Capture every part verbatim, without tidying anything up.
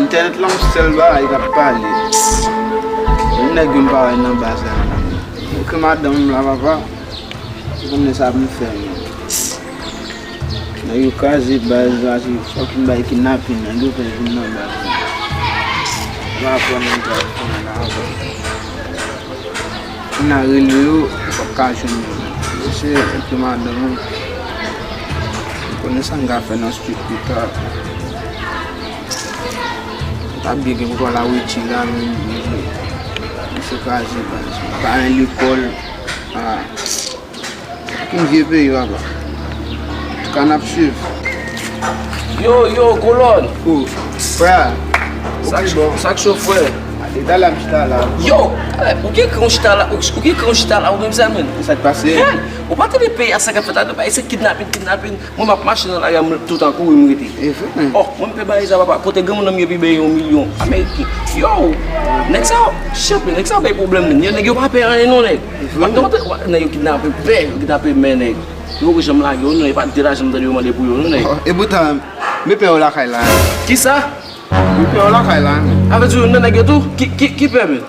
Entènèt la yon sèl bagay k ap pale. Menm nèg yo m pa wè nan baz la. Mwen ke madanm m la, papa. Ou konnen sa pou m fè, menm. Nèg yo kraze baz la, se fòk m bay kidnapin, nèg yo fè vin nan baz la. Yo aprann mwen travay la avan. Moun nan rele yo, yo p ap ka jwenn yo. Yo se enpe madanm an. Ou konnen sa m ka fè nan street pita. Mwen ta byen gen pou pran la wetchi la, men misye kraze baz. Pa gen lekòl. Ah. Ki vye peyi, papa. Antouka, n ap swiv. Yo, yo, kolòn. Oh, frè. Sa k cho, frè? Detalè m chita la. Yo, ou gen kran chita la, ou gen kran chita la, ou menm sa menm. Sa k pase? Ou pa tande peyi a sa k ap fèt la, nou pa ese kidnapin, kidnapin. Mwen m ap mache nan lari a, m tout an kouri m rete. E vre, men. Oh, mwen m pe bagay sa, papa. Kote granmoun nan m yo pi byen yon milyon ameriken. Yo, nèg sa yo, chèf, nèg sa yo bay pwoblèm, men. Yo, nèg yo pa pè anyen, non, nèg. E vre, men. Nèg yo kidnape pè, yo kidnape mè, nèg. Yo poko janm lage yo, non, e pa de lajan m tande yo mande pou yo, non, nèg. Oh, e poutan, men pè yo lakay la. Kisa? Men pè yo lakay la, men. A vle di, youn nan nèg yo tou? Ki, ki, ki pè, men?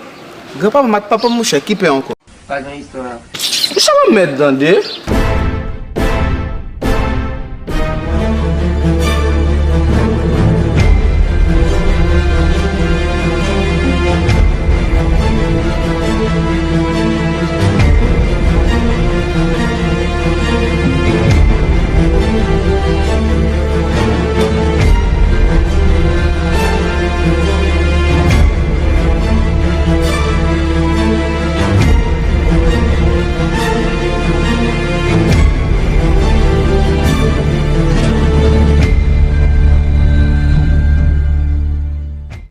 Granpapa m ak papa m, monchè, ki pè ankò? Pa gen istwa. Monchè, mwen mèt tande.